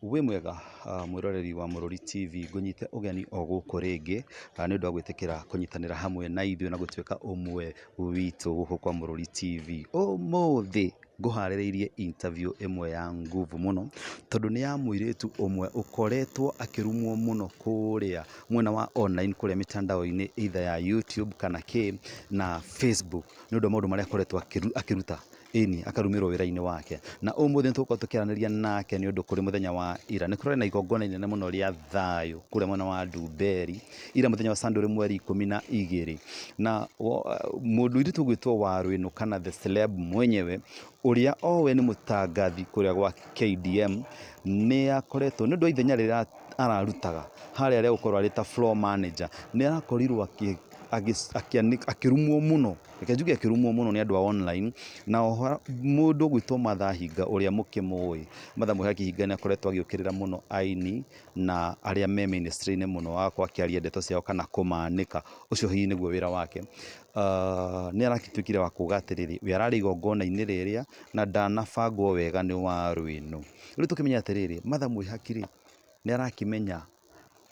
Wĩ mwega mwĩroreri wa Mũrũri TV, ngũnyite ũgeni o gũkũ rĩngĩ nĩ ũndũ wa gwĩtĩkĩra kũnyitanĩra hamwe na ithuĩ na gũtuĩka ũmwe witũ gũkũ kwa Mũrũri TV. Ũmũthĩ ngũharĩrĩirie interview ĩmwe ya nguvu mũno, tondũ nĩ ya mũirĩtu ũmwe ũkoretwo akĩrumwo mũno kũrĩa mwena wa online kũrĩa mĩtandao-inĩ either ya YouTube kana kĩ na Facebook, nĩ ũndũ wa maũndũ marĩa akoretwo akĩruta. Ĩni, akarumĩrwo wĩra-inĩ wake. Na ũmũthĩ nĩ tũgũkorwo tũkĩaranĩria nake nĩ ũndũ kũrĩ mũthenya wa ira. Nĩ kũrarĩ na igongona inene mũno rĩa thayũ kũrĩa mwena wa Ndumberi, ira mũthenya wa Sunday ũrĩ mweri 12. Na mũndũ mũirĩtu ũgwĩtwo Warũĩnũ kana The Celeb mwenyewe, ũrĩa o we nĩ mũtangathi kũrĩa gwa KDM, nĩ akoretwo, nĩ ũndũ wa ithenya rĩrĩa ararutaga harĩa rĩa gũkorwo arĩ ta floor manager, nĩ arakorirwo akĩrumwo mũno. Reke njuge akĩrumwo mũno nĩ andũ a online, na oho mũndũ ũgwĩtwo Martha Hinga ũrĩa mũkĩmũĩ, Martha Mũhaki Hinga nĩ akoretwo agĩũkĩrĩra mũno aini na arĩa me ministry-inĩ mũno, agakorwo akĩaria ndeto ciao kana kũmanĩka, ũcio hihi nĩguo wĩra wake. Nĩ aragĩtuĩkire wa kuga atĩrĩrĩ, we ararĩ igongona-inĩ rĩrĩa na ndanabangwo wega nĩ Waruenũ. Rĩu tũkĩmenye atĩrĩrĩ, Martha Mwĩhaki rĩ, nĩ arakĩmenya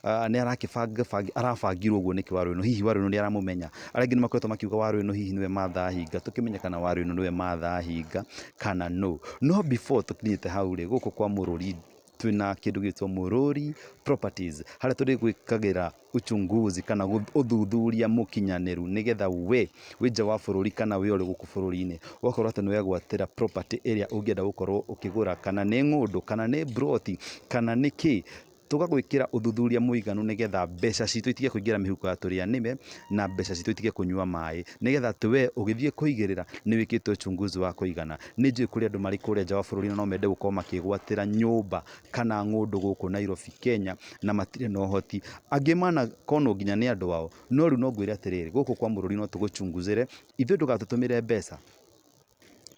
nĩ arabangirwo ũguo nĩkĩ Waruenũ, hihi Waruenũ nĩ aramũmenya? Arĩa angĩ nĩ makoretwo makiuga Waruenũ hihi nĩwe Martha Hinga, tũkĩmenye kana Waruenũ nĩwe Martha Hinga kana nũ. No before tũkinyĩte hau rĩ, gũkũ kwa Mũrũri twĩna kĩndũ gĩgwĩtwo Mũrũri Properties, harĩa tũrĩgwĩkagĩra uchunguzi kana ũthuthuria mũkinyanĩru nĩgetha we wĩ nja wa bũrũri kana we ũrĩ gũkũ bũrũri-inĩ, ũgakorwo atĩ nĩ wegwatĩra property ĩrĩa ũngĩenda gũkorwo ũkĩgũra, kana nĩ ng'ũndũ, kana nĩ mburoti, kana nĩ kĩ. Tũgagwĩkĩra ũthuthuria mũiganu nĩgetha mbeca citũ itige kũingĩra mĩhuko ya tũrĩa nĩme, na mbeca citũ itige kũnyua maĩ, nĩgetha atĩ we ũgĩthiĩ kũigĩrĩra nĩ wĩkĩte uchunguzi wa kũigana. Nĩ njũĩ kũrĩ andũ marĩ kũrĩa nja wa bũrũri na no mende gũkorwo makĩgwatĩra nyũmba kana ng'ũndũ gũkũ Nairobi Kenya na matirĩ na ũhoti. Angĩ manakonwo nginya nĩ andũ ao, no rĩu no ngwĩre atĩrĩrĩ, gũkũ kwa Mũrũri no tũgũchunguzĩre, ithuĩ ndũgatũtũmĩre mbeca.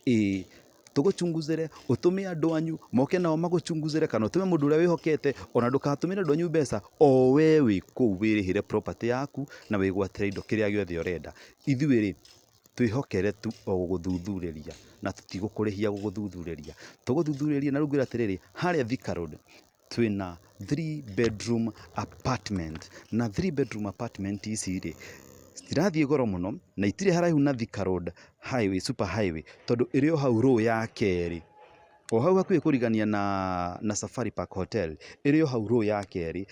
Ĩĩ tũgũchunguzĩre, ũtũme andũ anyu moke nao magũchunguzĩre kana ũtũme mũndũ ũrĩa wĩhokete, ona ndũgatũmĩre andũ anyu mbeca, o we wĩ kũu wĩrĩhĩre property yaku na wĩgwatĩre indo kĩrĩa gĩothe ũrenda. Ithuĩ rĩ, twĩhokere tu o gũgũthuthurĩria na tũtigũkũrĩhia gũgũthuthurĩria. Tũgũthuthurĩrie na rĩu ngwĩre atĩrĩrĩ, harĩa Thika Road twĩna three bedroom apartment, na three bedroom apartment ici rĩ, citirathiĩ goro mũno na itirĩ haraihu na Thika Road highway, super highway, tondũ ĩrĩ o hau row ya kerĩ, o hau hakuhĩ kũrigania na Safari Park Hotel, ĩrĩ o hau row ya kerĩ,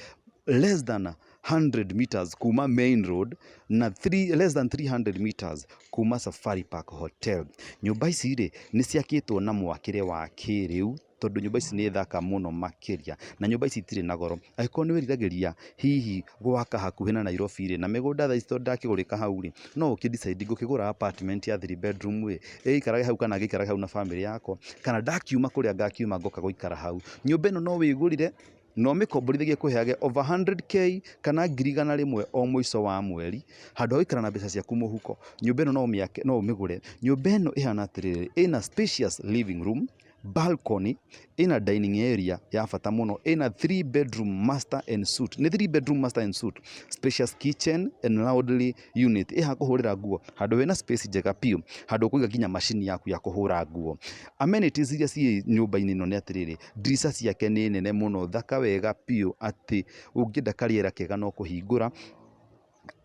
less than 100 meters kuma main road na less than 300 meters kuma Safari Park Hotel. Nyũmba ici rĩ, nĩ ciakĩtwo na mwakĩre wa kĩrĩu, tondũ nyũmba ici nĩ thaka mũno makĩria, na nyũmba ici itirĩ na goro. Angĩkorwo nĩ wĩriragĩria hihi gwaka hakuhĩ na Nairobi rĩ, na mĩgũnda thaa ici tondũ ndĩrakĩgũrĩka hau rĩ, no ũkĩ decide ngũkĩgũra apartment ya three bedroom ĩ, ĩikarage hau kana ngĩikarage hau na bamĩrĩ yakwa, kana ndakiuma kũrĩa ngakiuma ngoka gũikara hau. Nyũmba ĩno no wĩgũrire na ũmĩkomborithie ĩkũheage over 100K kana 100,000 o mũico wa mweri, handũ ha gũikara na mbeca ciaku mũhuko. Nyũmba ĩno no ũmĩake, no ũmĩgũre. Nyũmba ĩno ĩhana atĩrĩrĩ, ĩna spacious living room, balcony, ĩna dining area ya bata mũno, ĩna three bedroom master and suite, nĩ three bedroom master and suite, spacious kitchen and laundry unit, ĩ ha kũhũrĩra nguo, handũ hena space njega biũ, handũ ũkũiga nginya macini yaku ya kũhũra nguo. Amenities iria ciĩ nyũmba-inĩ ĩno nĩ atĩrĩrĩ, ndirica ciake nĩ nene mũno, thaka wega biũ atĩ ũngĩenda karĩera kega no kũhingũra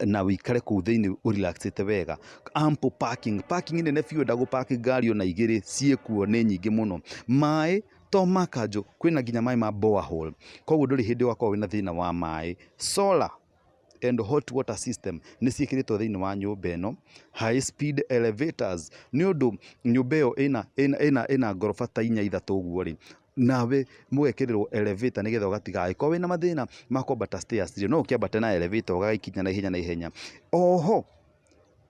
na wĩikare kũu thĩinĩ ũ relax ĩte wega. Ample parking, parking nene biũ wenda gũ park ngari ona igĩrĩ ciĩkuo nĩ nyingĩ mũno. Maĩ to ma kanjũ, kwĩna nginya maĩ ma borehole, koguo ndũrĩ hĩndĩ ũgakorwo wĩna thĩna wa maĩ. Solar and hot water system nĩ ciĩkĩrĩtwo thĩinĩ wa nyũmba ĩno. High speed elevators nĩ ũndũ nyũmba ĩyo ĩna ngoroba ta inya ithatũ ũguo rĩ, nawe mũgekĩrĩrwo elevator nĩgetha ũgatiga angĩkorwo wĩna mathĩna ma kwambata stairs rĩ, no ũkĩambate na elevator ũgagĩkinya naihenya naihenya. Oho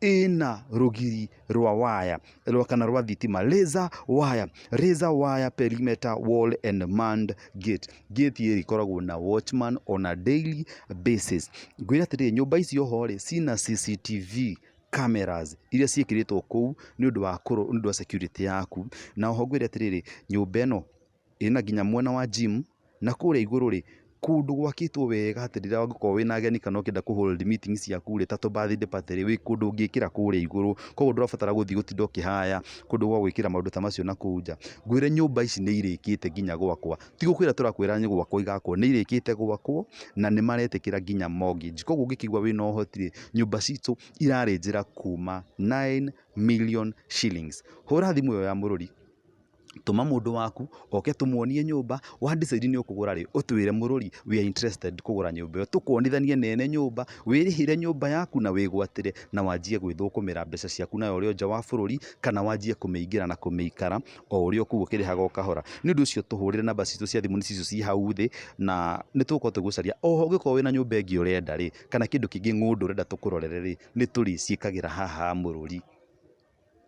ĩna rũgiri rwa waya kana rwa thitima, razor wire, razor wire perimeter wall and manned gate. Gate ĩrĩa ĩkoragwo na watchman on a daily basis. Ngwĩre atĩrĩrĩ, nyũmba ici oho rĩ, ciĩna CCTV cameras iria ciĩkĩrĩtwo kũu nĩ ũndũ wa security yaku. Na oho ngwĩre atĩrĩrĩ, nyũmba ĩno ĩna nginya mwena wa gym, na kũrĩa igũrũ rĩ, Kũndũ gwakĩtwo wega atĩ rĩrĩa ũngĩkorwo wĩna ageni kana ũkĩenda kũ hold meeting ciaku rĩ, ta tũ birthday party rĩ, wĩ kũndũ ũngĩkĩra kũrĩa igũrũ. Koguo ndũrabatara gũthiĩ gũtinda ũkĩhaya kũndũ gwa gwĩkĩra maũndũ ta macio nakũu nja. Ngwĩre nyũmba ici nĩ irĩkĩte nginya gwakwa. Ti gũkwĩra tũrakwĩra nĩ gwakwo igakwo, nĩ irĩkĩte gwakwo na nĩ maretĩkĩra nginya mortgage. Koguo ũngĩkĩigua wĩna ũhoti rĩ, nyũmba citũ irarĩnjĩra kuma 9 million shillings. Hũra thimũ ĩyo ya Mũrũri, tũma mũndũ waku oke tũmuonie nyũmba, wa decide nĩ ũkũgũra rĩ, ũtwĩre Mũrũri we are interested kũgũra nyũmba ĩyo, tũkuonithanie na ene nyũmba, wĩrĩhĩre nyũmba yaku na wĩgwatĩre na wanjie gwĩthũkũmĩra mbeca ciaku nayo ũrĩ o nja wa bũrũri, kana wanjie kũmĩingĩra na kũmĩikara o ũrĩa o kũu ũkĩrĩhaga o kahora. Nĩ ũndũ ũcio tũhũrĩre namba citũ cia thimũ nĩcio icio ciĩ hau thĩ, na nĩ tũgũkorwo tũgĩgũcaria. Oho ũngĩkorwo wĩna nyũmba ĩngĩ ũrenda rĩ, kana kĩndũ kĩngĩ ng'ũndũ ũrenda tũkũrorere rĩ, nĩ tũrĩciĩkagĩra haha Mũrũri.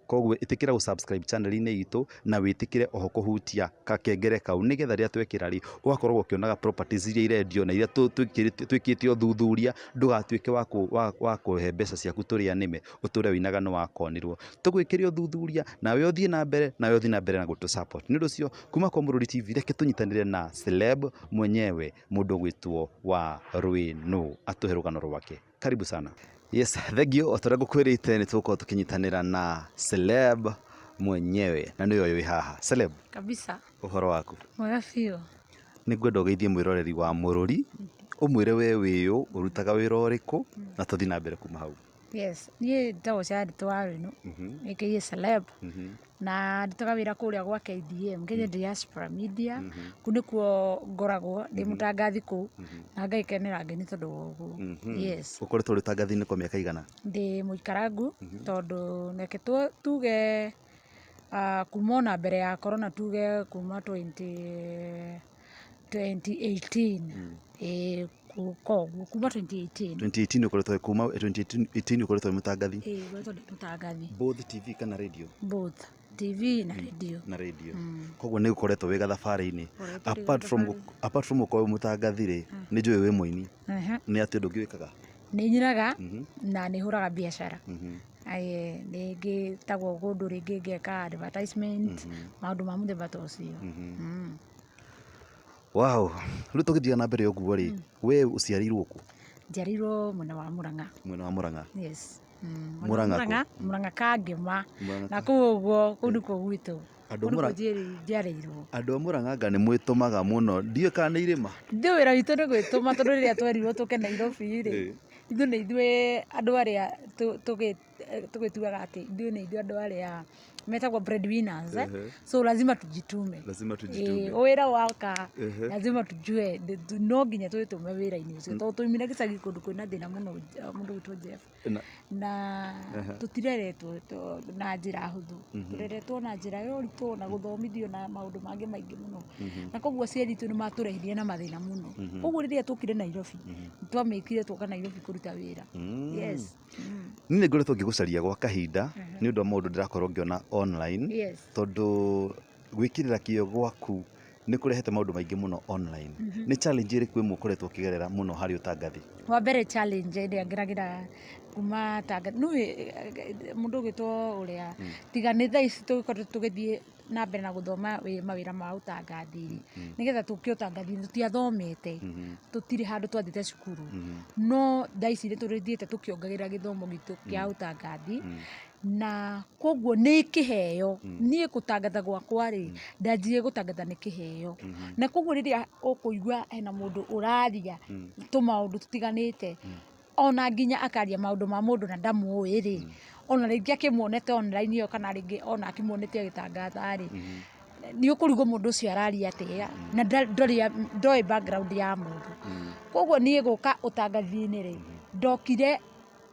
Koguo ĩtĩkĩra gũ subscribe channel -inĩ itũ na wĩtĩkĩre oho kũhutia gakengere kau nĩgetha rĩrĩa twekĩra rĩ, ũgakoragwo ũkĩonaga properties iria irendio na iria twĩkĩte ũthuthuria, ndũgatuĩke wa kũhe mbeca ciaku tũrĩa nĩme, ũtũre ũinaga nĩ wakonirwo. Tũgwĩkĩre ũthuthuria nawe ũthiĩ na mbere, nawe ũthiĩ na mbere na gũtũ support. Nĩ ũndũ ũcio kuma kwa Mũrũri TV reke tũnyitanĩre na celeb mwenyewe mũndũ ũgwĩtwo wa Rwĩnũ atũhe rũgano rwake. Karibu sana. Yes, thank you. O ta ũrĩa ngũkwĩrĩte nĩ tũgũkorwo tũkĩnyitanĩra na celeb mwenyewe na nĩwe ũyũ wĩ haha. Celeb, Kabisa. ũhoro waku? Mwega biũ. Nĩ ngwenda ũgeithie mwĩroreri wa Mũrũri, ũmwĩre we wĩũ, ũrutaga wĩra ũrĩkũ, na tũthiĩ na mbere kuma hau. Yes, niĩ njĩtagwo Charity Waruinũ, aka Celeb, na ndutaga wĩra kũrĩa gwa KDM, Kenya Diaspora Media, kũu nĩkuo ngoragwo ndĩ mũtangathi kũu, na ngagĩkenera Ngai nĩ tondũ wa ũguo. Yes. Ũkoretwo ũrĩ ũtangathi-inĩ kwa mĩaka igana? Ndĩ mũikarangu tondũ reke tuge kuma ona mbere ya corona tuge kuma 2018, ĩĩ koguo kuma 2018. 2018 ũkoretwo kuma 2018 ũkoretwo wĩ mũtangathi? Ĩĩ ngoretwo ndĩ mũtangathi. Both TV kana radio? Both TV na radio. Na radio. Koguo nĩ ũkoretwo wĩ gathabarĩ-inĩ. Ngoretwo ndĩ Apart from gathabarĩ-inĩ. Apart from gũkorwo wĩ mũtangathi rĩ, nĩ njũĩ wĩ mũini. Nĩ atĩa ũndũ ũngĩ wĩkaga? Nĩ nyinaga na nĩ hũraga biacara. Nĩ ngĩtagwo kũndũ rĩngĩ ngeka advertisement, maũndũ ma mũthemba ta ũcio. Wow, rĩu tũgĩthiĩ na mbere ũguo rĩ, we ũciarĩirwo kũ? Njiarĩirwo mwena wa Mũrang'a. Mwena wa Mũrang'a? Yes. Mũrang'a kũ? Mũrang'a Kangema. Na kũu ũguo, kũu nĩkuo gwitũ. Andũ Kũu nĩkuo njiarĩirwo. Andũ a Mũrang'a anga nĩ mwĩtũmaga mũno, ndiũĩ kana nĩ irĩma? Ithuĩ wĩra witũ nĩ gwĩtũma tondũ rĩrĩa twerirwo tũke Nairobi rĩ, ithuĩ nĩ ithuĩ andũ arĩa tũgĩtuaga atĩ ithuĩ nĩ ithuĩ andũ arĩa metagwo breadwinners, eh? So lazima tujitume. Lazima tujitume. Ĩĩ, wĩra woka lazima tujue no nginya twĩtũme wĩra-inĩ ũcio tondũ twaumire gĩcagi kũndũ kwĩna thĩna mũno, mũndũ gwĩtwo Jeff, na tũtireretwo na njĩra hũthũ, tũreretwo na njĩra ya ũritũ na gũthomithio na maũndũ mangĩ maingĩ mũno, na koguo aciari aitũ nĩ matũrehire na mathĩna mũno. Koguo rĩrĩa twokire Nairobi, twamĩkire twoka Nairobi kũruta wĩra. Yes. Niĩ nĩ ngoretwo ngĩgũcaria gwa kahinda nĩ ũndũ wa maũndũ ndĩrakorwo ngĩona online, tondũ gwĩkĩrĩra kĩo gwaku nĩ kũrehete maũndũ maingĩ mũno online. Nĩ challenge ĩrĩkũ ĩmwe ũkoretwo ũkĩgerera mũno harĩ ũtangathi? Wa mbere, challenge ĩrĩa ngeragĩra kuma tangathi, nĩũĩ mũndũ ũgwĩtwo ũrĩa, tiga nĩ thaa ici tũgĩkoretwo tũgĩthiĩ na mbere na gũthoma mawĩra ma ũtangathi rĩ, nĩgetha tũke ũtangathi-inĩ tũtiathomete, tũtirĩ handũ twathiĩte cukuru, no thaa ici nĩ tũthiĩte tũkĩongagĩrĩra gĩthomo gitũ kĩa ũtangathi, na koguo nĩ kĩheo. Niĩ gũtangatha gwakwa rĩ, ndanjirie gũtangatha nĩ kĩheo, na koguo rĩrĩa ũkũigua hena mũndũ ũraria tũmaũndũ tũtiganĩte, ona nginya akaria maũndũ ma mũndũ na ndamũĩ rĩ, ona rĩngĩ akĩmuonete online ĩyo kana rĩngĩ ona akĩmuonete agĩtangatha rĩ, nĩ ũkũrigwo mũndũ ũcio araria atĩa na ndoĩ background ya mũndũ. Koguo niĩ gũka ũtangathi-inĩ rĩ, ndokire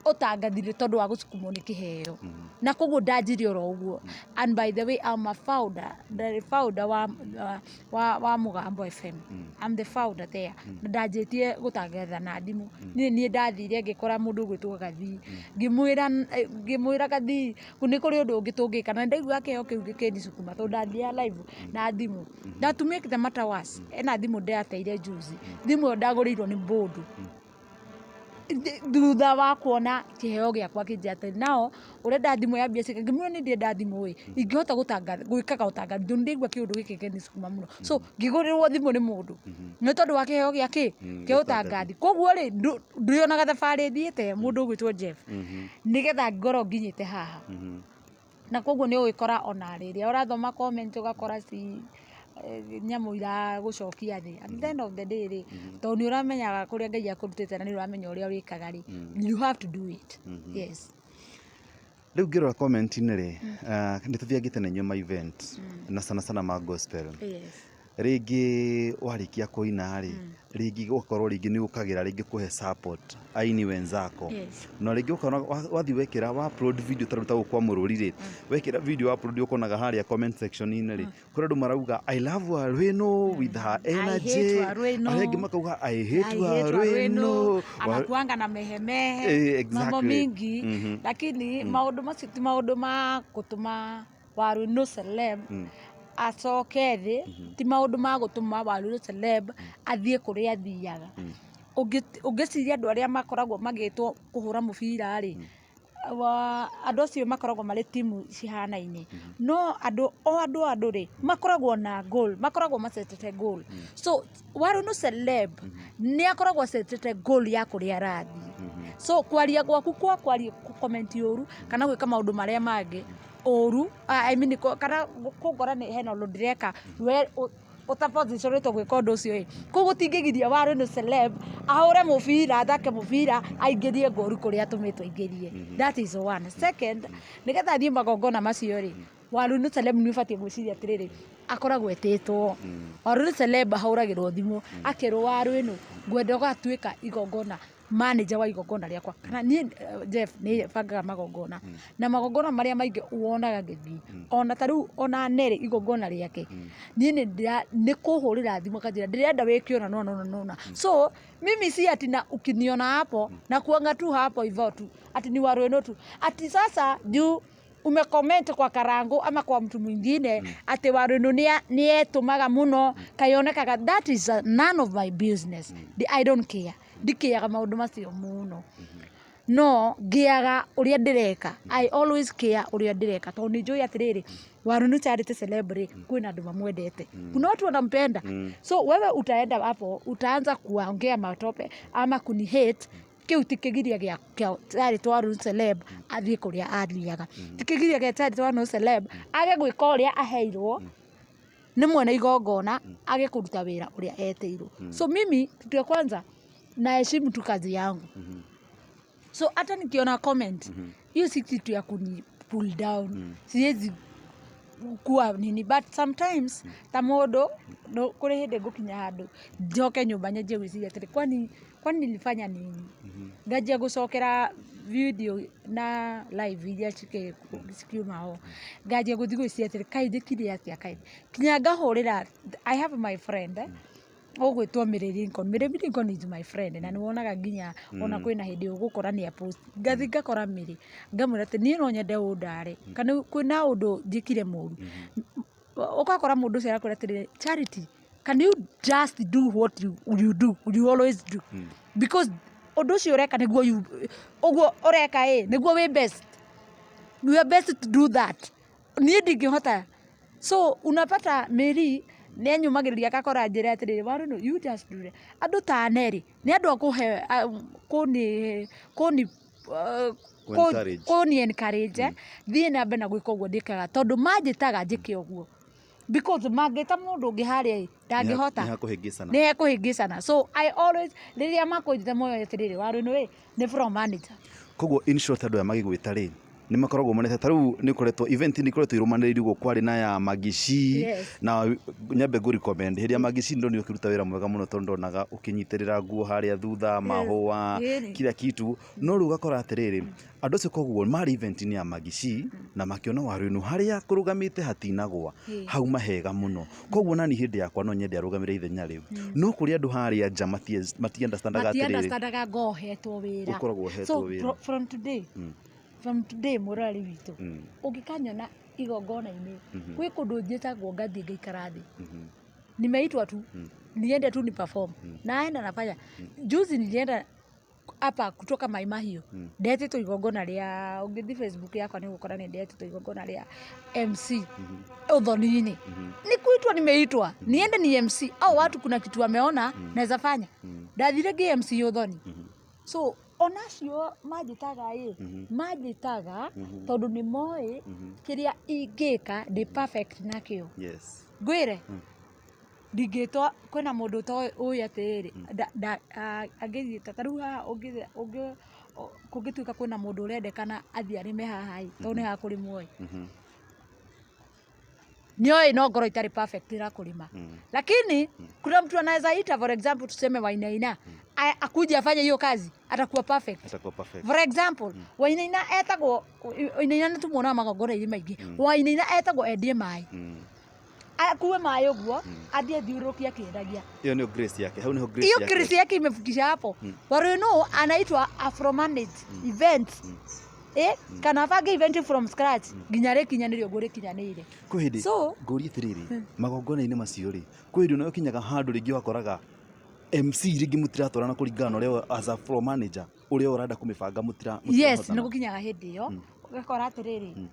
ũtangathi-inĩ tondũ wa gũcukumwo nĩ kĩheo, na koguo ndanjirie oro ũguo. And by the way, I'm a founder, ndarĩ founder wa Mũgambo FM. I'm the founder there. Na ndanjĩtie gũtangatha na thimũ. Niĩ ndathire ngĩkora mũndũ ũgwĩtwo Gathii, ngĩmwĩra Gathii nĩ kũrĩ ũndũ ũngĩ tũngĩka, na ndaigua kĩheo kĩu gĩkĩnicukuma tondũ ndathiaga live na thimũ. Na to make the matter worse, ena thimũ ndateire juzi, thimũ ĩyo ndagũrĩirwo nĩ mũndũ. Thutha wa kuona kĩheo gĩakwa kĩnjĩra atĩ nao ũrenda thimũ ya mbia cigana, ngĩmwĩra nĩ ndĩrenda thimũ ĩ, ingĩhota gũtangatha gwĩkaga ũtangathi tondũ nĩ ndĩraigua kĩũndũ gĩkĩ kĩngĩcukuma mũno. So ngĩgũrĩrwo thimũ nĩ mũndũ nĩ tondũ wa kĩheo gĩa kĩ kĩa ũtangathi. Koguo rĩ, ndũyonaga thabarĩ thiĩte mũndũ ũgwĩtwo Jeff nĩgetha ngorwo nginyĩte haha. Na koguo nĩ ũgũgĩkora ona rĩrĩa ũrathoma comment ũgakora ci nyamũ iragũcokia thĩ. At the end of the day rĩ, tondũ nĩ ũramenyaga kũrĩa Ngai akũrutĩte na nĩ ũramenya ũrĩa wĩkaga rĩ, you have to do it. Yes. Rĩu ngĩrora comment-inĩ rĩ, nĩ tũthiangĩte na inyuĩ ma event na sana sana ma gospel. Yes. Rĩngĩ warĩkia kũina rĩ, rĩngĩ ũgakorwo rĩngĩ nĩ ũkagĩra rĩngĩ kũhe support aini wenzako. Yes. Na rĩngĩ ũkona wathiĩ wekĩra wa upload video ta rĩu ta gũkũ kwa Mũrũri rĩ, wekĩra video wa upload ũkonaga harĩa comment section-inĩ rĩ, kũrĩ andũ marauga I love Warueno with her I hate energy. Warueno. Arĩa angĩ makauga I hate I hate Warueno. Anakuanga na mehemehe. Eh, Mambo exactly. mingi. Lakini maũndũ macio ti maũndũ ma gũtũma Warueno celeb acoke thĩ, ti maũndũ ma gũtũma Warueno celeb athiĩ kũrĩa athiaga. Ũngĩciria andũ arĩa makoragwo magĩtwo kũhũra mũbira rĩ, andũ acio makoragwo marĩ timu cihanaine. No andũ o andũ o andũ rĩ, makoragwo na goal, makoragwo macetete goal. So Warueno celeb nĩ akoragwo acetete goal ya kũrĩa arathiĩ. So kwaria gwaku kwa kwaria comment ũru kana gwĩka maũndũ marĩa mangĩ ũru, I mean, kana kũngora nĩ hena ũndũ ndĩreka we ũtapositionĩtwo gwĩka ũndũ ũcio ĩ, koguo gũtingĩgiria Warueno celeb ahũre mũbira, athake mũbira, aingĩrie ngoru kũrĩa atũmĩtwo aingĩrie. That is one. Second, nĩgetha athiĩ magongona macio rĩ, Warueno celeb nĩ ũbatiĩ gwĩciria atĩrĩrĩ, akoragwo etĩtwo. Warueno celeb ahũragĩrwo thimũ akerwo Warueno ngwenda ũgatuĩka igongona manager wa igongona rĩakwa. Kana niĩ Jeff nĩ bangaga magongona na magongona marĩa maingĩ wonaga ngĩthiĩ, ona ta rĩu ona Nelly igongona rĩake, niĩ nĩ kũhũrĩra thimũ akanjĩra ndĩrenda wĩke ũna na ũna na ũna. So mimi si ati na ukiniona hapo na kuanga tu hapo hivyo tu ati ni Warueno tu, ati sasa juu umecomment kwa Karangu ama kwa mtu mwingine ati Warueno nĩ etũmaga mũno kayonekaga, that is none of my business. I don't care, ndikĩaga maũndũ macio mũno, no ngĩaga ũrĩa ndĩreka. I always care ũrĩa ndĩreka tondũ nĩ njũĩ atĩrĩrĩ, Warueno Charity celeb rĩ, kwĩna andũ mamwendete, kuna watu wanampenda. So wewe utaenda hapo utaanza kuongea matope ama kuni hate, kĩu ti kĩgiria gĩa Charity Warueno celeb athiĩ kũrĩa athiaga, ti kĩgiria gĩa Charity Warueno celeb age gwĩka ũrĩa aheirwo nĩ mwene igongona, age kũruta wĩra ũrĩa etĩirwo. So mimi kitu ya kwanza naheshimu tu kazi yangu. So hata nikiona comment hiyo si kitu ya kuni pull down, siwezi kuwa nini. But sometimes ta mũndũ no kũrĩ hĩndĩ ngũkinya handũ njoke nyũmba nyanjie gwĩciria atĩrĩ, kwani nilifanya nini? Nganjia gũcokera video na live iria cikiuma ho, nganjia gũthiĩ gwĩciria atĩrĩ, kaĩ njĩkire atĩa? Kaĩ kinya ngahũrĩra, I have my friend ũgwĩtwo Mary Lincoln. Mary Lincoln is my friend na nĩ wonaga nginya ona kwĩna hĩndĩ ũgũkora nĩ post, ngathiĩ ngakora Mary ngamwĩra atĩ niĩ no nyende ũndare kana kwĩna ũndũ njĩkire mũru. Ũgakora mũndũ ũcio arakwĩra atĩrĩrĩ, Charity, can you just do what you do, you always do, because ũndũ ũcio ũreka nĩguo ũguo ũreka ĩ nĩguo wĩ best, you are best to do that, niĩ ndingĩhota. So unapata Mary nĩ anyumagĩrĩria akakora njĩra atĩrĩrĩ, Waruno, you just do that. Andũ ta Nelly nĩ andũ a kũhe kũni kũni Encourage. Kũni encourage thiĩ na mbere na gwĩka ũguo ndĩkaga, tondũ manjĩtaga njĩke ũguo because mangĩta mũndũ ũngĩ harĩa ĩ ndangĩhota. Nĩ hakũhĩngĩcana. Nĩ hekũhĩngĩcana. So I always rĩrĩa makũnjĩta moyo atĩrĩrĩ, Waruno ĩ nĩ floor manager. Koguo in short andũ aya magĩgwĩta rĩ, nĩ makoragwo monete ta rĩu nĩ ũkoretwo event nĩ ikoretwo irũmanĩrĩire ũguo, kwarĩ na ya Magici. Na nyambe ngũ recommend hĩndĩ ya Magici ndonire ũkĩruta wĩra mwega mũno tondũ ndonaga ũkĩnyitĩrĩra nguo harĩa thutha, mahũa, kila kitu. No rĩu ũgakora atĩrĩrĩ, andũ acio koguo marĩ event-inĩ ya Magici na makĩona Waruinu harĩa kũrũgamĩte hatinagwa, hauma hega mũno, koguo nani hĩndĩ yakwa no nyende arũgamĩre ithenya rĩu. No kũrĩ andũ harĩa nja mati understandaga atĩrĩrĩ, Mati-understandaga ngohetwo wĩra. Ũkoragwo ũhetwo So wĩra. From today mũroreri witũ, ũngĩkanyona igongona-inĩ gwĩ kũndũ njĩtagwo ngathiĩ ngaikara thĩ, nimeitwa tu niende tu ni perform, naenda nafanya. Juzi nilienda Hapa kutoka Mai Mahiũ ndetĩtwo igongona rĩa, ũngĩthiĩ Facebook yakwa nĩ ũgũkora nĩ ndetĩtwo igongona rĩa MC ũthoni-inĩ. Nĩ kuitwa nimeitwa niende ni MC au watu kuna kitu wameona naweza fanya. Ndathire ngĩ MC ũthoni. So onacio manjĩtaga ĩ, manjĩtaga tondũ nĩ moĩ kĩrĩa ingĩka ndĩ perfect nakĩo. Ngwĩre ndingĩtwo kwĩna mũndũ ũtoĩ ũĩ atĩrĩrĩ, angĩthiĩ ta rĩu haha kũngĩtuĩka kwĩna mũndũ ũrendekana athiĩ arĩme haha ĩ, tondũ nĩ haha kũrĩmwo ĩ, nĩoĩ no ngorwo itarĩ perfect na kũrĩma, lakini kuna mtu anaweza ita, for example tuseme Wainaina, akuje afanye hiyo kazi, atakuwa perfect. Atakuwa perfect. For example, Wainaina etagwo Wainaina, nĩ tumuonaga magongona-inĩ maingĩ. Wainaina etagwo endie maĩ, akuue maĩ ũguo, athiĩ athiũrũrũkie akĩendagia. Ĩyo nĩyo grace yake, hau nĩho grace Hiyo yake. Grace yake imefikisha hapo. Waruinu anaitwa afro manage events, kana abange event from scratch nginya rĩkinyanĩre ũguo rĩkinyanĩire. Kwĩ hĩndĩ So ngũrie atĩrĩrĩ, magongona-inĩ macio rĩ, kwĩ hĩndĩ ona ũkinyaga handũ rĩngĩ ũgakoraga MC rĩngĩ mũtiratwarana kũringana na ũrĩa as a floor manager ũrĩa ũrenda kũmĩbanga mũtira Yes, mũtirahotana. nĩ gũkinyaga hĩndĩ ĩyo ũgakora atĩrĩrĩ,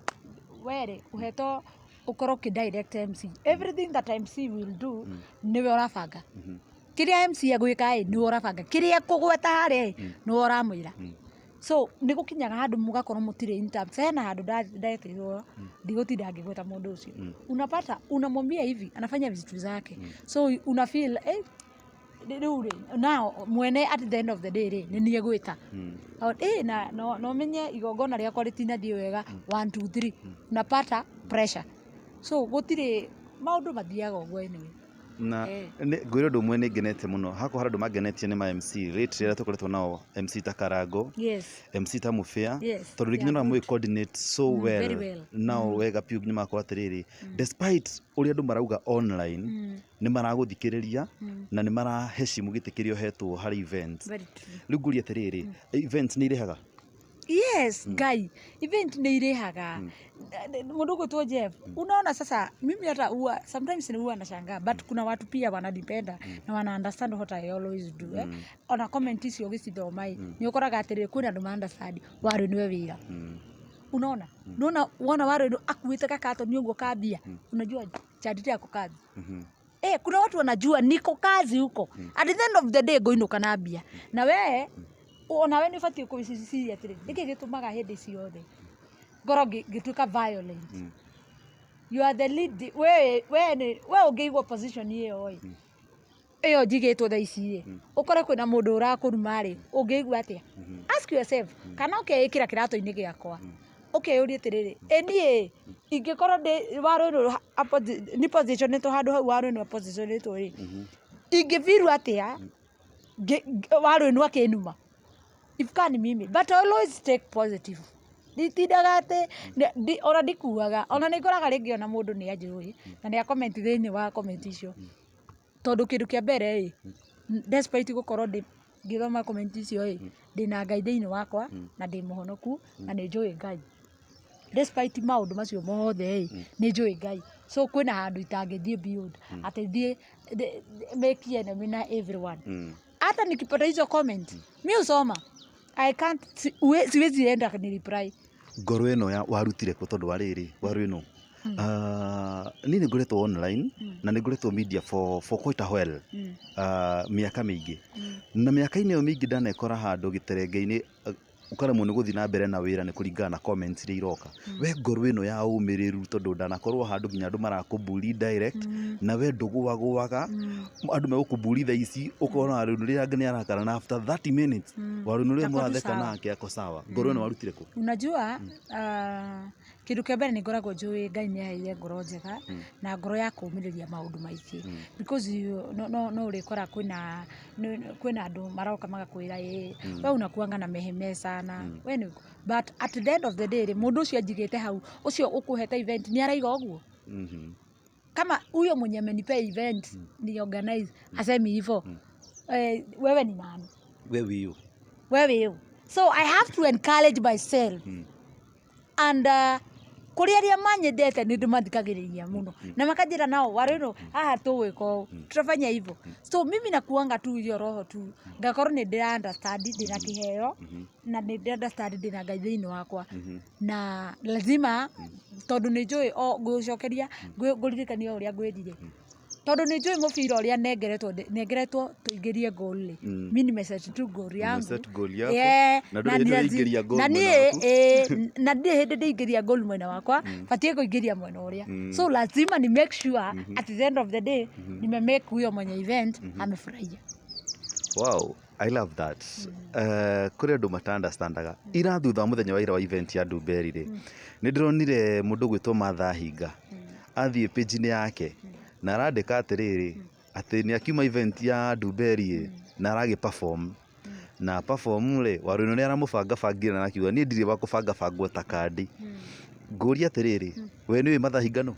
werĩ ũhetwo ũkorwo ũkĩ direct MC, everything that MC will do nĩwe ũrabanga. Kĩrĩa MC egwĩka ĩ, nĩwe ũrabanga. Kĩrĩa ekũgweta harĩa ĩ, nĩwe ũramwĩra. So nĩ gũkinyaga handũ mũgakorwo mũtirĩ in terms. Hena handũ ndetĩirwo, ndigũtinda ngĩgweta mũndũ ũcio. Unapata unamwambia hivi, anafanya vitu zake, so una feel rĩu rĩ, now mwene at the end of the day rĩ, nĩ niĩ gwĩta. Na no menye igongona rĩakwa rĩtinathiĩ wega, 1 2 3, unapata pressure. So gũtirĩ, maũndũ mathiaga ũguo anyway. Na Eh. Ngwĩra ũndũ ũmwe, nĩ ngenete mũno hakwa, harĩ andũ mangenetie nĩ ma MC lately arĩa tũkoretwo nao, MC ta Karango, MC ta Mũbĩa, tondũ rĩngĩ They are nyonaga good. mũgĩ coordinate so well. Very well. Nao wega biũ nginya magakorwo atĩrĩrĩ, despite ũrĩa andũ marauga online, nĩ maragũthikĩrĩria na nĩ maraheshimu gĩtĩ kĩrĩa ũhetwo harĩ events. Very true. Rĩu ngũria atĩrĩrĩ, events nĩ irĩhaga? Yes, Ngai, event nĩ irĩhaga. Mũndũ ũgwĩtwo Jeff, unaona sasa mimi hata huwa sometimes ni huwa nashangaa, but kuna watu pia wananipenda na wana understand what I always do, eh? Ona comment icio ũgĩcithoma ĩ, nĩ ũkoraga atĩrĩrĩ, kwĩna andũ ma understand warĩ nĩwe wĩra. Unaona, unaona wona warĩ akuĩte gakatoni ũguo kambia, unajua Chandire ako kazi. Kuna watu wanajua niko kazi huko. At the end of the day ngũinũka na mbia. Na we onawe nĩ ũbatiĩ gwĩciria atĩrĩ, nĩkĩ gĩtũmaga hĩndĩ ciothe ngorwo ngĩtuĩka violent? You are the lead. We nĩ we ũngĩigwo position ĩyo ĩ, ĩyo njigĩtwo thaa ici ĩ, ũkore kwĩna mũndũ ũrakũruma rĩ, ũngĩigua atĩa? Ask yourself, kana ũkeĩkĩra kĩratũ-inĩ gĩakwa, ũkeyũria atĩrĩrĩ, ĩ niĩ ingĩkorwo ndĩ warũĩrũ nĩ positionĩtwo handũ hau warũĩrũ positionĩtwo rĩ, ingĩbirwo atĩa warũĩrũ akĩnuma? If ka ni mimi, but I always take positive. Nditindaga atĩ ona ndikuaga, ona nĩ ngoraga rĩngĩ ona mũndũ nĩ anjũĩ na nĩ a comment thĩinĩ wa comment icio, tondũ kĩndũ kĩa mbere ĩ, despite gũkorwo ndĩ ngĩthoma comment icio ĩ, ndĩna Ngai thĩinĩ wakwa na ndĩ mũhonoku na nĩ njũĩ Ngai. Despite maũndũ macio mothe ĩ, nĩ njũĩ Ngai, so kwĩna handũ itangĩthiĩ beyond atĩ thiĩ make enemy na everyone. Hata nikipata hizo comment, mi husoma. I can't, siwezi enda ni reply. Ngoro ĩno ya warutire kũ? Tondũ wa rĩrĩ, waru ĩno, niĩ nĩ ngoretwo online na nĩ ngoretwo media for quite a while, mĩaka mĩingĩ, na mĩaka-inĩ ĩyo mĩingĩ ndanekora handũ gĩterenge-inĩ, ũkaremwo nĩ gũthiĩ na mbere na wĩra nĩ kũringana na comments iria iroka. We ngoro ĩno ya ũmĩrĩru, tondũ ndanakorwo handũ nginya andũ marakũbully direct na we ndũgũagũaga, andũ megũkũbully thaa ici, ũkona Warũĩnũ rĩrĩa nĩ arakara na after 30 minutes Warũĩnũ rĩrĩa Tako tu mũratheka sawa. Nake ako sawa. Ngoro ĩno warutire kũ? Unajua, kĩndũ kĩa mbere nĩ ngoragwo njũĩ Ngai nĩ aheire ngoro njega na ngoro ya kũũmĩrĩria maũndũ maingĩ, because you, no ũrĩkora kwĩna andũ maroka magakwĩra, ĩ we unakuanga na meheme sana we nĩ, but at the end of the day rĩ, mũndũ ũcio anjigĩte hau, ũcio ũkũhete event nĩ araiga ũguo. Kama huyo mwenye amenipea event ni organize asemi hivyo, wewe ni nani? We wĩyũ? Wewe you. So I have to encourage myself and Kũrĩ arĩa manyendete nĩ ndĩmathikagĩrĩria mũno na makanjĩra nao Waruinũ haha tũgwĩka ũũ, tutafanya hivyo. So mimi nakuanga tu hiyo roho tu, ngakorwo nĩ ndĩra understand ndĩna kĩheo na nĩ ndĩ understand ndĩna Ngai thĩinĩ wakwa, na lazima tondũ nĩ njũĩ o ngũcokeria ngũririkania ũrĩa ngwĩrire, tondũ nĩ njũĩ mũbira ũrĩa nengeretwo, nengeretwo tũingĩrie goal rĩ, mi nimeset tu goal yangu. Umeset goal yako. Yeah, Na ndũrĩ hĩndĩ ũraingĩria goal na mwena niĩ waku. Ĩĩ, na ndirĩ hĩndĩ ndĩingĩria goal mwena wakwa, batiĩ kũingĩria mwena ũrĩa, so lazima ni make sure at the end of the day nimemake huyo mwenye event amefurahia. Wow, I love that. Kũrĩ andũ mata-understandaga. Ira thutha wa mũthenya wa ira wa event ya Ndumberi rĩ, nĩ ndĩronire mũndũ ũgwĩtwo Martha Hinga athiĩ page-inĩ yake na arandĩka atĩrĩrĩ, atĩ nĩ akiuma event ya Ndumberi ĩ, na aragĩ perform na perform rĩ, Waruinũ nĩ aramũbangabangire na arakiuga niĩ ndirĩ wa kũbangabangwo ta kandi. Ngũria atĩrĩrĩ, we nĩ ũĩ Martha Hinga nũ?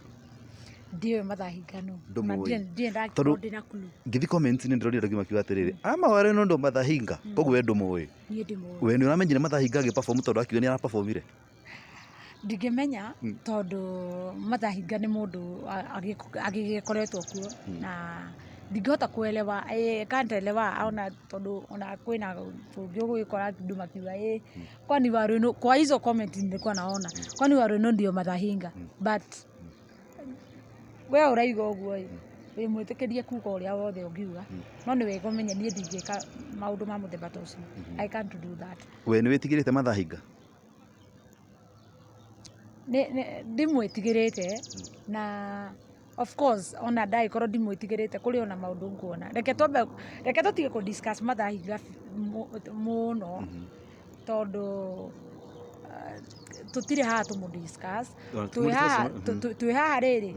Ndiũĩ Martha Hinga nũ. Ndũmũĩ? Ndirĩ ndakorwo Tondũ ndĩna clue. Ngĩthiĩ comments nĩ ndĩronire andũ makiuga atĩrĩrĩ, ama Waruinũ ndo Martha Hinga, koguo we ndũmũĩ. Niĩ ndimũĩ. We nĩ ũramenyire Martha Hinga agĩ perform tondũ akiuga nĩ araperformire? Ndingĩmenya tondũ Martha Hinga nĩ mũndũ agĩkoretwo kuo na ndingĩhota kuelewa, can't elewa ona tondũ ona kwĩna kũngĩ ũgũgĩkora andũ makiuga ĩ kwani Waruinũ, kwa hizo comment nilikuwa naona kwani Waruinũ ndio Martha Hinga, but we ũraiga ũguo ĩ, wĩ mwĩtĩkĩrie kuga ũrĩa wothe ũngiuga, no nĩ wega ũmenye niĩ ndingĩka maũndũ ma mũthemba ta ũcio. I can't do that. We nĩ wĩtigĩrĩte Martha Hinga? Ndimwĩtigĩrĩte, na of course ona ndagĩkorwo ndimwĩtigĩrĩte, kũrĩ ona maũndũ nguona. Reke twambe, reke tũtige kũ discuss Martha Hinga mũno tondũ tũtirĩ haha tũmũ discuss. Twĩ haha, twĩ haha rĩrĩ,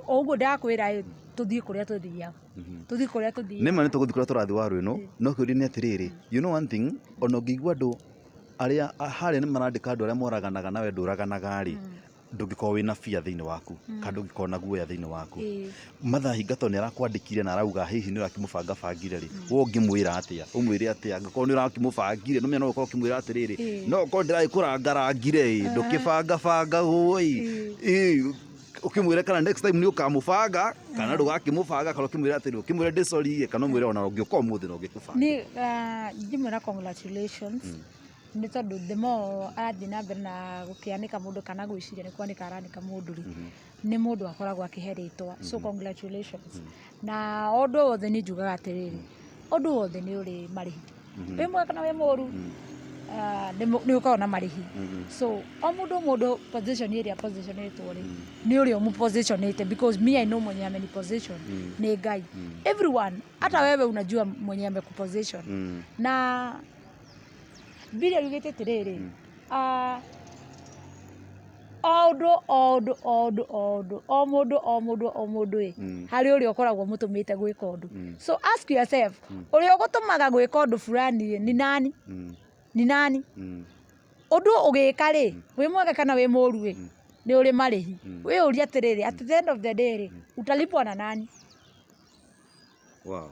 o ũguo ndakwĩra ĩ, tũthiĩ kũrĩa tũthiaga, tũthiĩ kũrĩa tũthiaga. Nĩma nĩ tũgũthiĩ kũrĩa tũrathiĩ Waruinũ, no kĩũria nĩ atĩrĩrĩ, you know one thing, ona ũngĩigua andũ arĩa harĩa nĩ marandĩka andũ arĩa moraganaga nawe ndũraganaga rĩ, ndũngĩkorwo wĩna fear thĩinĩ waku kana ndũngĩkorwo na guoya thĩinĩ waku. Martha Hinga tondũ nĩ arakwandĩkire na arauga hihi nĩ ũrakĩmũbangabangire rĩ, we ũngĩmwĩra atĩa? Ũmwĩre atĩa angĩkorwo nĩ ũrakĩmũbangire? Nĩ ũmenya no ũkorwo ũkĩmwĩra atĩrĩrĩ, no ũkorwo ndĩragĩkũrangarangire ĩ, ndũkĩbangabangagwo ĩ, ũkĩmwĩre kana next time nĩ ũkamũbanga kana ndũgakĩmũbanga, kana ũkĩmwĩra atĩrĩrĩ, ũkĩmwĩre ndĩ sorry ĩ, kana ũmwĩre ona ũngĩũka ũmũthĩ no ngĩkũbange. Niĩ ingĩmwĩra congratulations nĩ tondũ the more arathiĩ na mbere na gũkĩanĩka mũndũ kana gwĩciria nĩ kwanĩka aranĩka mũndũ rĩ, nĩ mũndũ akoragwo akĩhe rĩtwa, so congratulations. Na o ũndũ wothe niĩ njugaga atĩrĩrĩ, ũndũ wothe nĩ ũrĩ marĩhi, wĩ mwega kana wĩ mũru, nĩ ũkoragwo na marĩhi. So o mũndũ o mũndũ position ĩrĩa positionĩtwo rĩ, nĩ ũrĩa ũmũ positionĩte, because me, I know mwenye ameni position nĩ Ngai. Everyone, hata wewe unajua mwenye amekuposition. Na Bibilia yugĩte atĩrĩrĩ, o ũndũ o ũndũ o ũndũ o ũndũ o mũndũ o mũndũ o mũndũ ĩ, harĩ ũrĩa ũkoragwo ũmũtũmĩte gwĩka ũndũ. So ask yourself, ũrĩa ũgũtũmaga gwĩka ũndũ fulani ĩ, ni nani? Ni nani? Ũndũ ũgĩka rĩ, wĩ mwega kana wĩ mũru ĩ, nĩ ũrĩ marĩhi. Wĩyũrie atĩrĩrĩ, at the end of the day rĩ, utalipwa na nani? Wow.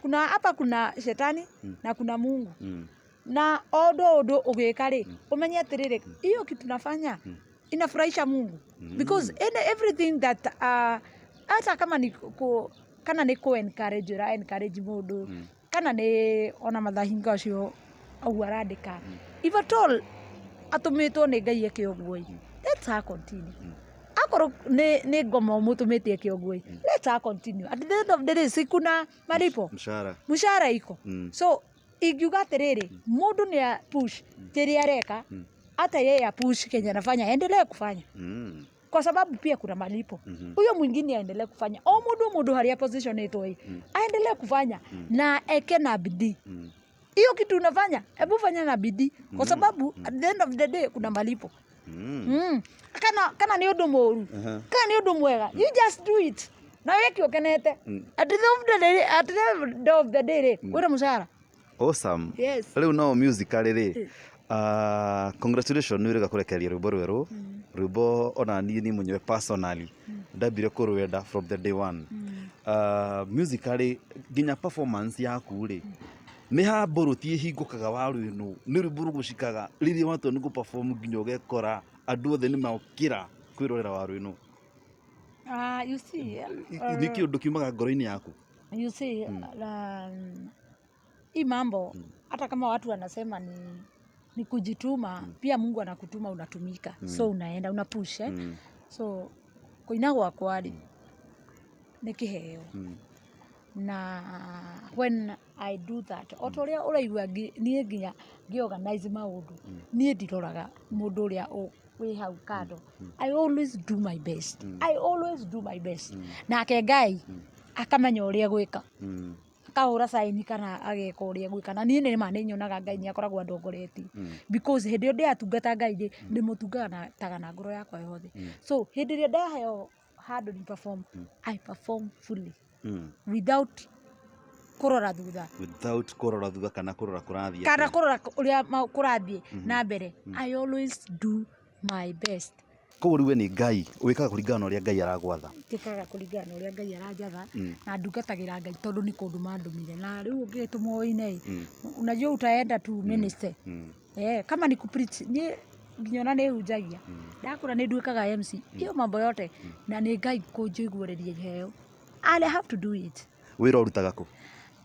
Kuna hapa kuna shetani na kuna Mungu. Na o ũndũ o ũndũ ũgĩka rĩ, ũmenye atĩrĩrĩ, hiyo kitu nafanya inafurahisha Mungu, because in everything that hata kama ni ku, kana nĩ kũ encourage ũra encourage mũndũ, kana nĩ ona Martha Hinga ũcio ũguo arandĩka, if at all atũmĩtwo nĩ Ngai eke ũguo ĩ, let her continue. Akorwo nĩ ngoma ũmũtũmĩte eke ũguo ĩ, let her continue. At the end of the day, si kuna malipo? Mshahara. Mshahara iko. So ingiuga atĩrĩrĩ, mũndũ nĩ a push kĩrĩa areka, hata yeye a push kenye anafanya, aendelee kufanya kwa sababu pia kuna malipo. Huyo mwingine aendelee kufanya. O mũndũ o mũndũ harĩa positionĩtwo ĩ, aendelee kufanya na eke na bidii. Hiyo kitu unafanya, hebu fanya na bidii kwa sababu at the end of the day kuna malipo. Kana nĩ ũndũ mũru, kana nĩ ũndũ mwega, you just do it na wĩke ũkenete. At the end of the day, at the end of the day rĩ, kwĩna mũcara. Awesome. Yes. Rĩu no musically rĩ, congratulations nĩ ũrĩga kũrekereria rwĩmbo rwerũ, rwĩmbo ona niĩ niĩ mwenyewe personally ndambire kũrwenda from the day one. Musically nginya performance yaku rĩ, Nĩ ha mbũrũti ĩhingũkaga waru ĩno, nĩ rwĩmbo rũgũcikaga rĩrĩa watua nĩ gũ perform nginya ũgekora andũ othe nĩ mokĩra kwĩrorera waru ĩno. Ah, you see, Nĩ kĩũndũ kiumaga ngoro-inĩ yaku. You see, hii mambo hata kama watu wanasema ni kujituma, pia Mungu anakutuma unatumika. So unaenda una push, eh? So kũina gwakwa rĩ nĩ kĩheo, na when I do that, o ta ũrĩa ũraigua niĩ nginya ngĩ-organize maũndũ, niĩ ndiroraga mũndũ ũrĩa wĩ hau kando. I always do my best, I always do my best, nake Ngai akamenya ũrĩa gwĩka, akahũra saini kana ageka ũrĩa gwĩka. Na niĩ nĩ ma nĩ nyonaga Ngai nĩ akoragwo andongoretie, because hĩndĩ ĩyo ndĩratungata Ngai rĩ, ndĩmũtungataga na ngoro yakwa yothe. So hĩndĩ ĩrĩa ndaheo handũ ni perform, I perform fully without kũrora thutha. Without kũrora thutha kana kũrora kũrathiĩ kana atĩa. Kũrora ũrĩa kũrathiĩ na mbere. I always do my best. Koguo rĩu we nĩ Ngai wĩkaga kũringana na ũrĩa Ngai aragwatha. Njĩkaga kũringana na ũrĩa Ngai aranjatha, na ndungatagĩra Ngai tondũ nĩ kũndũ mandũmire. Na rĩu ũngĩgĩtũmwo ũine ĩ, unajua utaenda tu minister. Eh, kama ni kupreach, niĩ nginya ona nĩ hunjagia, ndakũra nĩ nduĩkaga MC, hiyo mambo yote, na nĩ Ngai kũnjiguĩrĩria iheo. I have to do it. Wĩra ũrutaga kũ?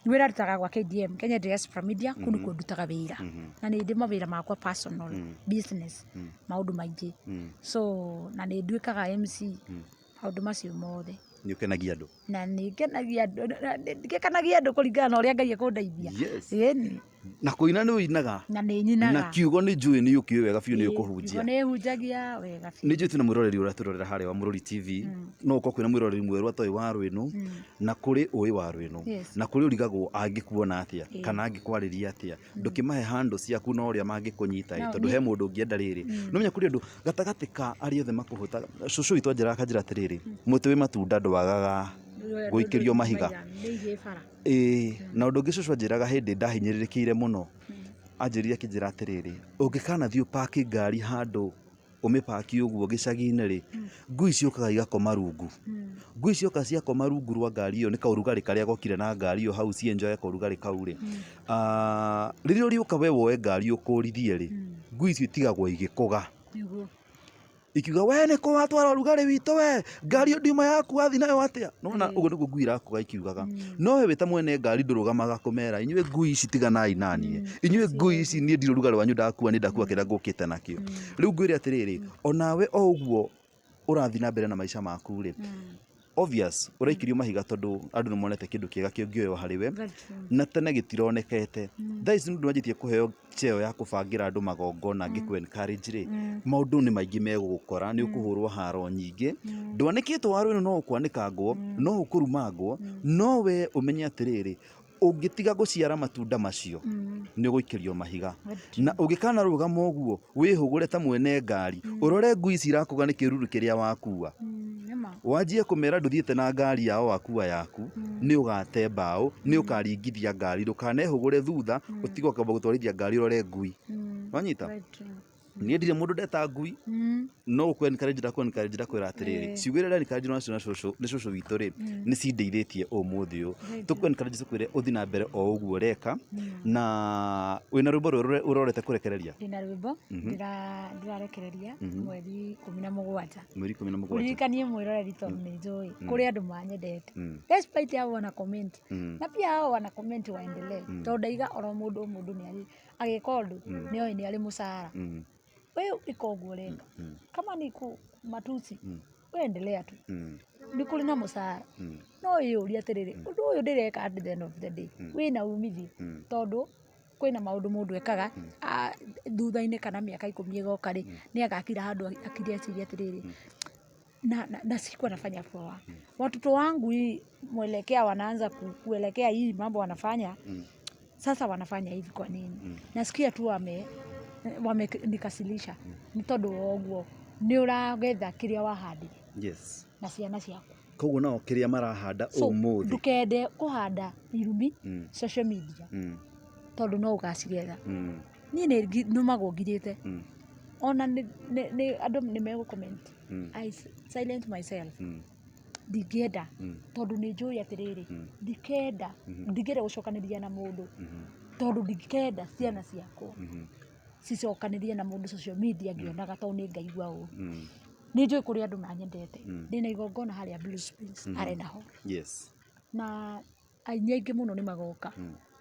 Wĩra ndutaga gwa KDM, Kenya Diaspora Media, kũu nĩkuo ndutaga wĩra, na nĩ ndĩ mawĩra makwa, personal business, maũndũ maingĩ. So na nĩ nduĩkaga MC, maũndũ macio mothe. Nĩ ũkenagia andũ. Na nĩ ngenagia andũ, ngĩkenagia andũ kũringana na ũrĩa Ngai ekũndeithia. Ĩni. Na kũina nĩ ũinaga. Na nĩ nyinaga. Na kiugo nĩ njũĩ nĩ ũkĩũĩ wega biũ, nĩ ũkũhunjia. Kiugo nĩ hunjagia wega biũ. Nĩ njũĩ twĩna mwĩroreri ũratũrorera harĩa wa Mũrũri TV, no ũkorwo kwĩna mwĩroreri mwerũ atoĩ waru ĩno, na kũrĩ ũĩ waru ĩno, na kũrĩ ũrigagwo angĩkuona atĩa kana angĩkwarĩria atĩa. Ndũkĩmahe handũ ciaku na ũrĩa mangĩkũnyita ĩ, tondũ he mũndũ ũngĩenda rĩrĩ, no menya kũrĩ andũ gatagatĩ ka arĩa othe makũhũtaga. Cũcũ witũ anjĩraga akanjĩra atĩrĩrĩ, mũtĩ wĩ matunda ndwagaga gũikĩrio mahiga. Nĩ igĩ bara. Ĩĩ, na ũndũ ũngĩ cũcũ anjĩraga hĩndĩ ndahinyĩrĩrĩkĩire mũno, anjĩrire akĩnjĩra atĩrĩrĩ, ũngĩkanathiĩ ũpaki ngari handũ, ũmĩpaki ũguo gĩcagi-inĩ rĩ, ngui ciũkaga igakoma rungu. Ngui cioka ciakoma rungu rwa ngari ĩyo, nĩ kaũrugarĩ karĩa gokire na ngari ĩyo hau, cienjoye kaũrugarĩ kau rĩ, rĩrĩa ũrĩũka we woe ngari ũkũrithie rĩ, ngui icio itigagwo igĩkũga. Ikiuga we nĩ kũ watwara ũrugarĩ witũ, we ngari ĩyo ndiuma yaku, wathiĩ nayo atĩa? Nĩwona ũguo nĩguo ngui irakũga ikiugaga. No we wĩ ta mwene ngari ndũrũgamaga kũmera, inyuĩ ngui ici tiganai naniĩ, inyuĩ ngui ici, niĩ ndirĩ ũrugarĩ wanyu ndakua, niĩ ndakua kĩrĩa ngũkĩte nakĩo. Rĩu ngwĩre atĩrĩrĩ, onawe o ũguo ũrathiĩ na mbere na maica maku rĩ, obvious ũraikĩrio mahiga tondũ andũ nĩ monete kĩndũ kĩega kĩngĩoywo harĩ we na tene gĩtironekete. Thaa ici nĩ ũndũ wanjĩtie kũheo cheo ya kũbangĩra andũ magongona, ngĩkũ encourage rĩ, maũndũ nĩ maingĩ megũgũkora, nĩ ũkũhũrwo haro nyingĩ. Ndwanĩkĩtwo waru ĩno, no ũkwanĩkangwo, no ũkũrumangwo, no we ũmenye atĩrĩrĩ, ũngĩtiga gũciara matunda macio nĩ ũgũikĩrio mahiga. Na ũngĩkanarũgama ũguo wĩhũgũre ta mwene ngari, ũrore ngui ici irakũga nĩ kĩruru kĩrĩa wakua, Nĩma. Wanjie kũmera ndũthiĩte na ngari yao, wakua yaku, nĩ ũgate mbaũ, nĩ ũkaringithia ngari. Ndũkanehũgũre thutha ũtige ũkamba gũtwarithia ngari ũrore ngui. Wanyita? Very true. Niĩ ndirĩ mũndũ ndeta ngui, no gũkũ encourage, ndakũ encourage, ndakwĩra atĩrĩrĩ, ciugo iria encourage nacio na cũcũ, nĩ cũcũ witũ rĩ, nĩ cindeithĩtie ũmũthĩ ũyũ. Tũkũ encourage, tũkwĩre ũthiĩ na mbere o ũguo ũreka. Na wĩna rwĩmbo rwerũ ũrorete kũrekereria? Ndĩna rwĩmbo ndĩrarekereria mweri 17. Mweri 17. Ũririkanie mwĩroreri, tondũ nĩ njũĩ kũrĩ andũ manyendete despite hao wana comment, na pia hao wana comment waendelee, tondũ ndaiga oro mũndũ o mũndũ nĩ arĩ agĩka ũndũ nĩ oĩ nĩ arĩ mũcara. We ĩka ũguo ũreka, kama ni ku matusi, we endelea tu, nĩ kũrĩ na mũcara. No wĩyũrie atĩrĩrĩ, ũndũ ũyũ ndĩreka, at the end of the day wĩna umithio? Tondũ kwĩna maũndũ mũndũ ekaga, thutha-inĩ kana mĩaka 10 ĩgoka rĩ, nĩ agakira handũ akire ecirie atĩrĩrĩ, na sikuwa nafanya poa, watoto wangu hii mwelekea wanaanza kuelekea hii mambo wanafanya sasa, wanafanya hivi kwa nini? Nasikia tu wamenikasirisha. Nĩ tondũ wa ũguo nĩ ũragetha kĩrĩa wahandire na ciana ciaku. Koguo nao kĩrĩa marahanda So ũmũthĩ. Ndũkende kũhanda irumi social media, tondũ no ũgacigetha. Niĩ nĩ nũmagwo ngirĩte, ona nĩ andũ nĩ megũ comment, I silent myself. Ndingĩenda, tondũ nĩ njũĩ atĩrĩrĩ, ndikenda, ndingĩenda gũcokanĩria na mũndũ. Tondũ ndingĩenda ciana ciakwa cicokanĩrie na mũndũ social media ngĩonaga, tondũ nĩ ngaigua ũru. Nĩ njũĩ kũrĩ andũ manyendete. Ndĩna igongona harĩa Blue Springs Arena Hall. Na aini aingĩ mũno nĩ magoka.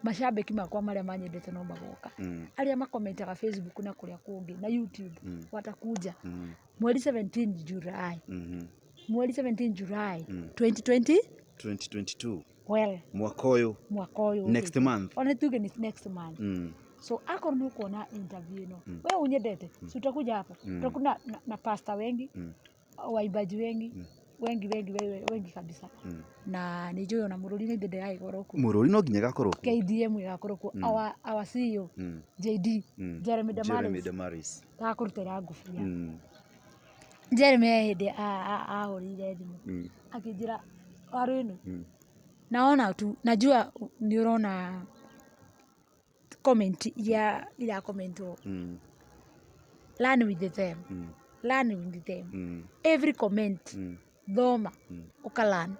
Macambĩki makwa marĩa manyendete no magoka. Arĩa makomentaga Facebook na kũrĩa kũngĩ na YouTube watakuja. Mweri 17 July. Mweri 17 July 2020. 2022. Well, mwaka ũyũ. Mwaka ũyũ. Next ũkĩte. Month. Ona tuge ni next month. So akorwo nĩ ũkuona interview ĩno, we unyendete, si utakuja hapo? Tutakuwa na pastor wengi, waimbaji wengi, wengi wengi wengi, wengi kabisa. Na nĩ njũĩ ona Mũrũri nĩ ndĩragĩkorwo kuo. Mũrũri no nginya gakorwo kuo. KDM ĩgakorwo kuo. Our CEO JD, Jeremy Jeremy Damaris. Damaris. Ndakũrutĩra ngũbia. Jeremy he hĩndĩ ahũrĩire thimũ akĩnjĩra, "Waru ĩno, naona tu, najua nĩ ũrona comment iria irakomentwo. Learn with them. Learn with them. Every comment thoma, ũkalearn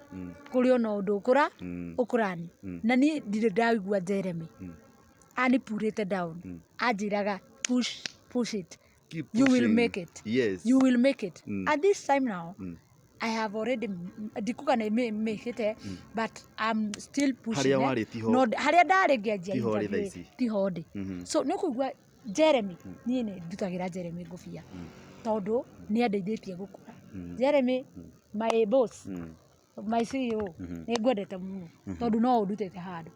kũrĩ ona ũndũ ũkũra ũkũrani." Na niĩ ndirĩ ndaigua Jeremy anipurĩte down. Anjĩraga, "Push, push it. Keep You will pushing. make it. You will make it." At this time now, I have already, ndikuga nĩ mĩkĩte, but I'm still pushing. Harĩa Eh. warĩ tiho- No, harĩa ndarĩ ngĩanjia tiho ũrĩ interview, thaa ici. Tiho ndĩ. So nĩ ũkũigua Jeremy, niĩ nĩ ndutagĩra Jeremy ngũbia tondũ nĩ andeithĩtie gũkũra. Jeremy, my boss, my CEO, nĩ ngwendete mũno tondũ no ũndutĩte handũ.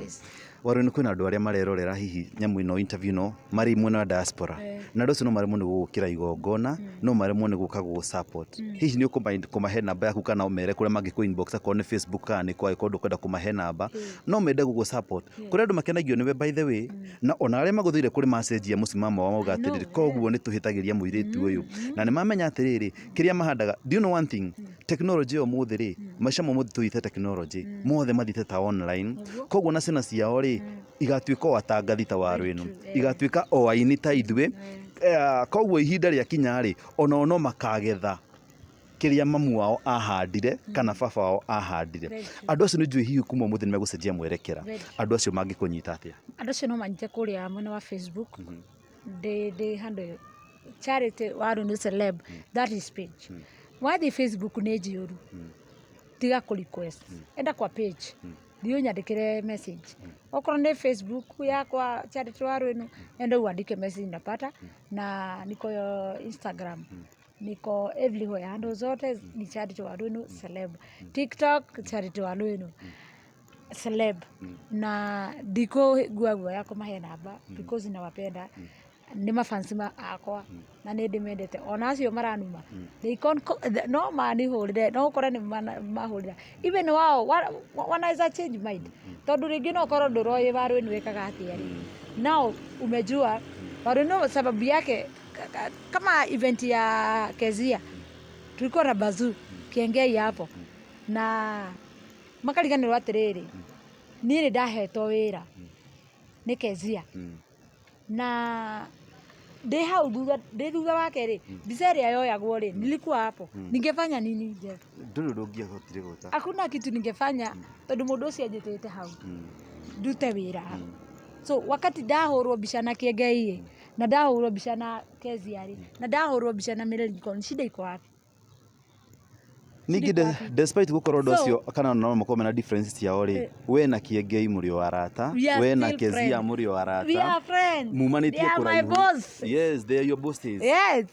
Yes. Warũ, kwĩna andũ arĩa marerorera hihi nyamũ ĩno, interview ĩno, marĩ mwena wa diaspora, na andũ acio no maremwo nĩ gũgũkĩra igongona, no maremwo nĩ gũka gũgũ support. Hihi nĩ ũkũmind kũmahe namba yaku kana ũmere kũrĩa mangĩkũ inbox, akorwo nĩ Facebook kana nĩ kwa, angĩkorwo ndũkwenda kũmahe namba, no mende gũgũ support? Kũrĩ andũ makenagio nĩwe, by the way, na ona arĩa magũthũire kũrĩ macenjia mũsimamo wao mauga atĩrĩrĩ, koguo nĩ tũhĩtagĩria mũirĩtu ũyũ, na nĩ mamenya atĩrĩrĩ, kĩrĩa mahandaga. Do you know one thing? Technology ya ũmũthĩ rĩ, maica ma ũmũthĩ tũthiĩte technology, mothe mathiĩte ta online. Koguo na ciana ciao rĩ, igatuĩka o atangathi ta Waru ĩno, igatuĩka o aini ta ithuĩ. Koguo ihinda rĩakinya rĩ, onao no makagetha kĩrĩa mamu wao ahandire kana baba wao ahandire. Very true. Andũ acio nĩ njũĩ hihi kuma ũmũthĩ nĩ megũcenjia mwerekera. Very true. Andũ acio mangĩkũnyita atĩa? Andũ acio no manyite kũrĩa mwena wa Facebook. Ndĩ handũ Charity Waru nĩ celeb, that is page. Wathiĩ Facebook nĩ njiyũru, tiga kũ request, enda kwa page, thiĩ ũnyandĩkĩre message. Okorwo nĩ Facebook yakwa Charity Waru ĩno, enda uandike message, napata. Na niko Instagram, niko everywhere, handle zote ni Charity Waru celeb. TikTok, Charity Waru celeb. Na ndikũigua guoya kũmahe namba because nawapenda, nĩ mafansi akwa na nĩ ndĩmendete. Ona acio maranuma, they can no manihũrĩre, no ũkore nĩ mahũrĩra. Even wao wanaweza change mind, tondũ rĩngĩ no ũkorwo ndũroĩ Waru ĩno ĩkaga atĩa rĩ. Now umejua Waru ĩno sababu yake kama event ya Kezia, tulikuwa na Bazuu Kiengei hapo na makariganĩrwo atĩrĩrĩ, niĩ nĩ ndahetwo wĩra nĩ Kezia na ndĩ hau thutha, ndĩ thutha wake rĩ, mbica ĩrĩa yoyagwo rĩ, nilikuwa hapo. Ningefanya nini, Jeff? Ndũrĩ ũndũ ũngĩahotire gwĩka. Hakuna kitu ningefanya, tondũ mũndũ ũcio anjĩtĩte hau ndute wĩra hau. So wakati ndahũrwo mbica na Kĩengei na ndahũrwo mbica na Kezia rĩ, na ndahũrwo mbica na Mary Lincoln, shida iko wapi? Ningĩ despite gũkorwo andũ So- acio kana no makorwo mena difference ciao rĩ, we na Kĩengei mũrĩ o arata, We are we na still Kezia friends. mũrĩ o arata. We are friends. Mumanĩtie They are my kũraihu. boss. Yes, they are your bosses. Yes.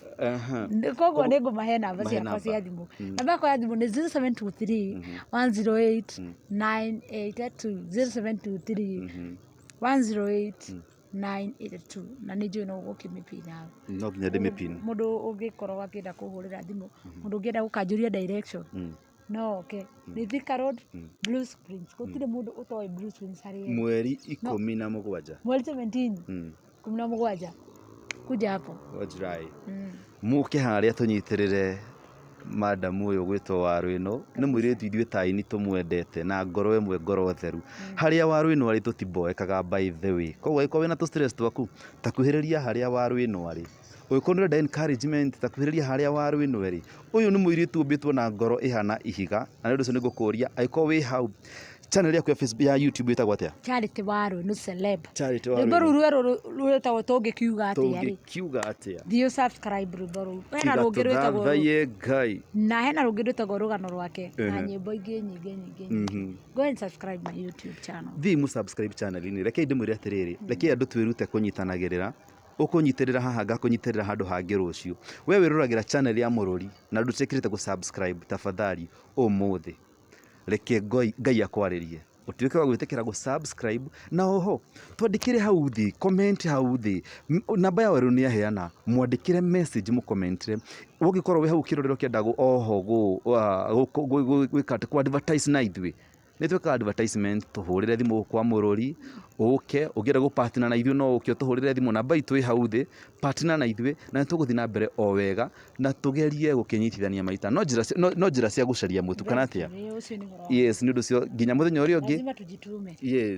Koguo nĩ ngũmahe namba Mahe ciakwa namba. cia thimũ. Namba yakwa ya thimũ nĩ 0723 108 982, 0723 108 982, na nĩ njũĩ no ũgũkĩmĩpin hau. No nginya ndĩmĩpin. Mũndũ ũngĩkorwo akĩenda kũhũrĩra thimũ, mũndũ ũngĩenda gũkanjũria direction, no oke. Nĩ Thika Road, Blue Springs. Gũtirĩ mũndũ ũtoĩ Blue Springs harĩa ĩrĩ. Mweri 17. Mweri 17, 17, kuja hapo. Wa July. Mũke harĩa tũnyitĩrĩre madamu ũyũ gwĩtwo Waru ĩno. Nĩ mũirĩtu ithuĩ ta aini tũmwendete na ngoro ĩmwe, ngoro theru. Harĩa Waru ĩno arĩ tũtimboekaga, by the way. Koguo angĩkorwo wĩna tũ stress twaku, ta kuhĩrĩria harĩa Waru ĩno arĩ. Ũngĩkorwo nĩ ũrenda encouragement, ta kuhĩrĩria harĩa Waru ĩno ĩrĩ. Ũyũ nĩ mũirĩtu ũmbĩtwo na ngoro ĩhana ihiga, na nĩ ũndũ ũcio nĩ ngũkũria angĩkorwo wĩ hau, Channel yaku ya Facebook, ya YouTube ĩtagwo atĩa? Charity Waruinu Celeb. Charity Rwĩmbo Waruinu. rũu rwerũ rwĩtagwo Tũngĩkiuga Atĩa rĩ. Tũngĩkiuga atĩa? Thiĩ subscribe rwĩmbo rũu. Hena Tiga rũngĩ rwĩtagwo tũthathaiye Ngai. Na hena rũngĩ rwĩtagwo Rũgano Rwake na nyĩmbo ingĩ nyingĩ nyingĩ nyingĩ. Go and subscribe my YouTube channel. Thiĩi mũ subscribe channel-inĩ. Rekei ndĩmwĩre atĩrĩrĩ, rekei andũ twĩrute kũnyitanagĩrĩra. Ũkũnyitĩrĩra haha ngakũnyitĩrĩra handũ hangĩ rũciũ. We wĩroragĩra channel ya Mũrũri na ndũtĩkĩrĩte gũ subscribe, tafadhali ũmũthĩ reke Ngai akwarĩrie ũtuĩke wa gwĩtĩkĩra gũ subscribe, na oho twandĩkĩre hau thĩ, comment hau thĩ, namba ya Waru nĩ aheana, mwandĩkĩre message mũkomentire. Ũngĩkorwo wĩ hau ũkĩrorera ũkĩenda oho gwĩka atĩ kũ advertise na ithuĩ, nĩ twĩkaga advertisement, tũhũrĩre thimũ kwa Mũrũri, ũke, ũngĩenda gũ partner na ithuĩ no ũke ũtũhũrĩre thimũ, namba itũ ĩ hau thĩ, partner na ithuĩ na nĩ tũgũthiĩ na mbere o wega na tũgerie gũkĩnyitithania maita, no njĩra, no njĩra cia gũcaria mũtu kana atĩa? Ũcio nĩ ũhoro wa Yes, nĩ ũndũ ũcio nginya mũthenya ũrĩa ũngĩ. Lazima tujitume. Yes.